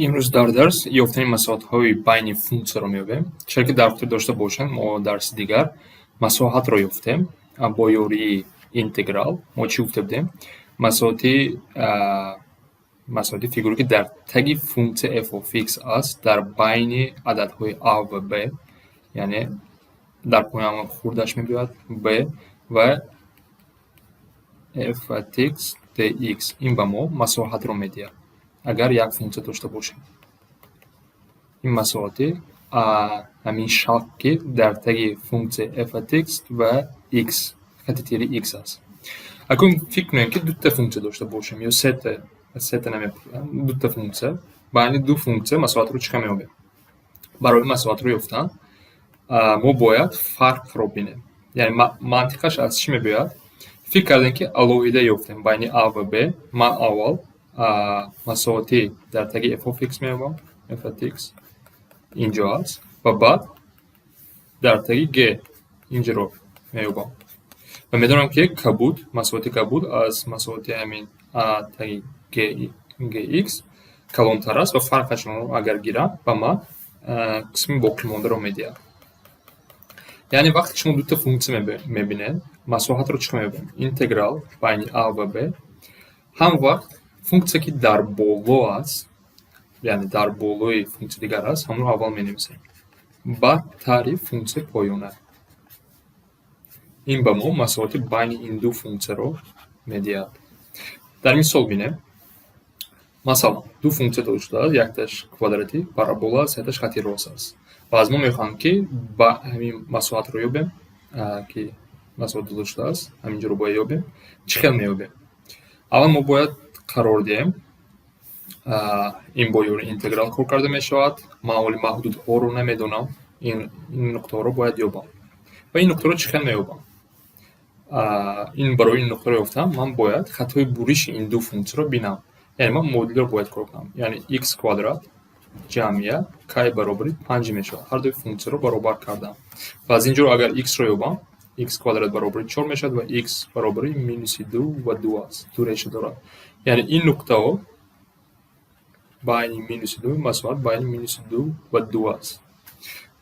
Имрӯз дар дарс ёфтани масоҳатҳои байни функсияро меёбем. Чаро ки дар хотир дошта бошанд, мо дарси дигар масоҳатро ёфтем бо ёрии интеграл. Мо чӣ гуфта будем? Масоҳати фигуре, ки дар таги функсия f of x аст, дар байни ададҳои a ва b, яъне дар поён хурдаш мебиёяд b ва f at x dx. Ин ба мо масоҳатро медиҳад, агар як функсия дошта бошем. Ин масоҳати ҳамин шакл, ки дар таги функсия f at x ва x, хати тири x аст. Акнун фикр кунем, ки дута функсия дошта бошем ё сета, сета намепурсам, дута функсия. Байни ду функсия масоҳатро чӣ хел меёбем? Барои масоҳатро ёфтан мо бояд фарқро бинем. Яъне мантиқаш аз чӣ мебиёяд? Фикр кардем, ки алоҳида ёфтем байни a ва b. Ман аввал масоҳати дар таги f of x меёбам, f at x инҷо аст, ва баъд дар таги g инҷоро меёбам. Ва медонам, ки кабуд, масоҳати кабуд аз масоҳати ҳамин a таги gx калонтар аст ва фарқашонро агар гирам, ба ман қисми боқимондаро медиҳад. Яъне вақте ки шумо дута функсия мебинед, масоҳатро чӣ хел меёбем? Интеграл байни a ва b. Ҳам вақт функсия, ки дар боло аст, яъне дар болои функсияи дигар аст, ҳамонро аввал менависем. Баъд тарҳи функсияи поёна. Ин ба мо масоҳати байни ин ду функсияро медиҳад. Дар мисол бинем. Масалан, ду функсия дода шудааст, якташ квадратӣ парабола аст, якташ хати рост аст. Ва аз мо мехоҳанд, ки ба ҳамин масоҳатро ёбем, ки масоҳат дода шудааст, ҳаминҷоро бояд ёбем. Чӣ хел меёбем? Аввал мо бояд қарор диҳем. Ин бо ёри интеграл кор карда мешавад. Ман аввали маҳдудҳоро намедонам, ин нуқтаҳоро бояд ёбам. Ва ин нуқтаро чӣ хел меёбам? Ин барои ин нуқтаро ёфтан ман бояд хатҳои буриши ин ду функсияро бинам. Яъне ман модулро бояд кор кунам. Яъне x квадрат ҷамъи як кай баробари панҷ мешавад. Ҳар дуи функсияро баробар кардам. Ва аз ин ҷо агар x-ро ёбам, x квадрат баробари чор мешавад ва x баробари минуси ду ва ду аст. Ду реша дорад. Яъне ин нуқтаҳо байни минуси ду, масоҳат байни минуси ду ва ду аст.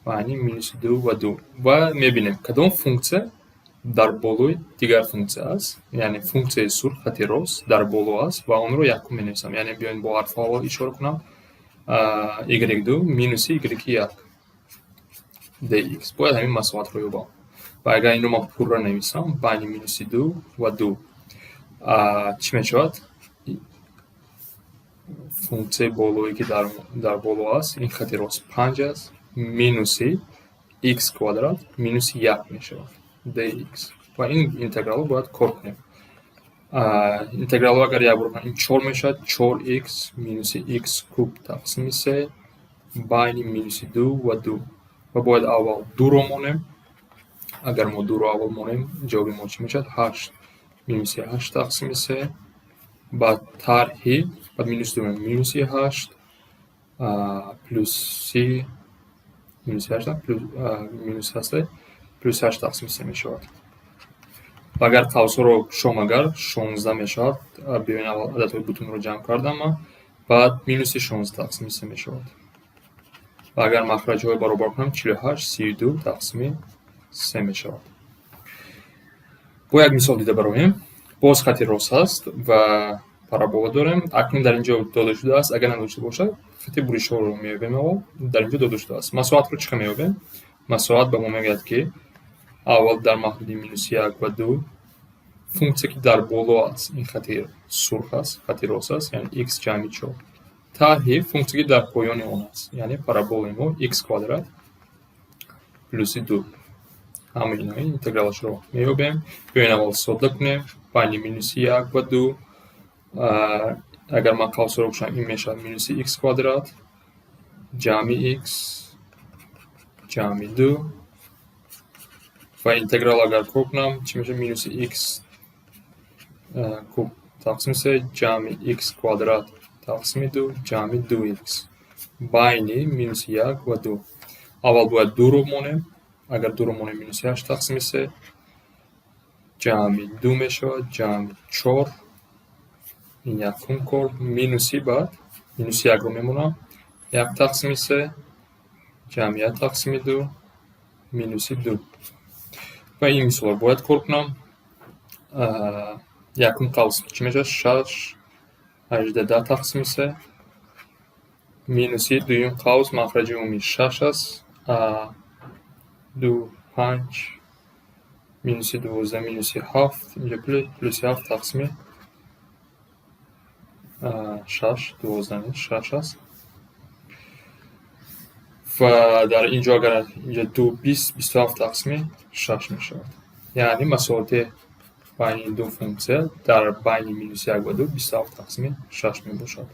Байни минуси ду ва ду. Ва мебинем, кадом функсия дар болои дигар функсия аст. Яъне функсияи сурх, хати рост, дар боло аст ва онро якум менависам. Яъне биёед, бо ҳарфҳо аввал ишора кунам. Y2 минуси y1 dx. Бояд ҳамин масоҳатро ёбам. Ва агар инро ман пурра нависам, байни минуси ду ва ду чӣ мешавад? Функсияи болое, ки дар боло аст, ин хати рост панҷ аст, минуси x квадрат минуси як мешавад dx. Ва ин интегралро бояд кор кунем. Интегралро агар як бор кунам, ин чор мешавад, чор x минуси x куб тақсими се байни минуси ду ва ду. Ва бояд аввал дуро монем. Агар мо дуро аввал монем, ҷавоби мо чӣ мешавад? Ҳашт минуси ҳашт тақсими се, баъд тарҳи, баъд минуси ду, минуси ҳашт плюси минуси ҳашт, минус ҳаста, плюси ҳашт тақсими се мешавад. Ва агар қавсҳоро кушом, агар 16 мешавад, биёед, аввал ададҳои бутунро ҷамъ кардам ман, баъд минуси 16 тақсими се мешавад. Ва агар махраҷҳоро баробар кунам, 48, 32 тақсими се мешавад. Бо як мисол дида бароем. Боз хати рост ҳаст ва парабола дорем. Акнун дар ин ҷо дода шудааст, агар надошта бошад, хати буришҳоро меёбем аввал. Дар ин ҷо дода шудааст. Масоҳатро чӣ хел меёбем? Масоҳат ба мо мегӯяд, ки аввал дар маҳдуди минуси як ва ду функсия, ки дар боло аст, ин хати сурх аст, хати рост аст, яъне x ҷамъи чор, тарҳи функсия, ки дар поёни он аст, яъне параболаи мо x квадрат плюси ду. Ҳамаи инҳо интегралашро меёбем. Биёед, аввал содда кунем. Байни минуси як ва ду, агар ман қавсҳоро кушам, ин мешавад минуси x квадрат ҷамъи x ҷамъи ду. Ва интеграл агар кор кунам, чӣ мешавад? Минуси x куб тақсими се ҷамъи x квадрат тақсими ду ҷамъи ду x байни минуси як ва ду. Аввал бояд дуро монем. Агар дуро монем, минуси ҳашт тақсими се ҷамъи ду мешавад, ҷамъи чор. Ин якум кор. Минуси, баъд минуси якро мемонам. Як тақсими се ҷамъ як тақсими ду минуси ду. Ва ин мисолро бояд кор кунам. Якум қавс чӣ мешавад? Шаш ҳаждаҳ 10 тақсими се минуси дуюм қавс, махраҷи умумӣ шаш аст, ду панҷ минуси 12 минуси ҳафт, инҷа плюси ҳафт тақсими шаш, 12 нест, шаш аст. Ва дар ин ҷо агар инҷа ду 20, 27 тақсими шаш мешавад. Яъне масоҳати байни ду функсия дар байни минуси як ва ду 27 тақсими шаш мебошад.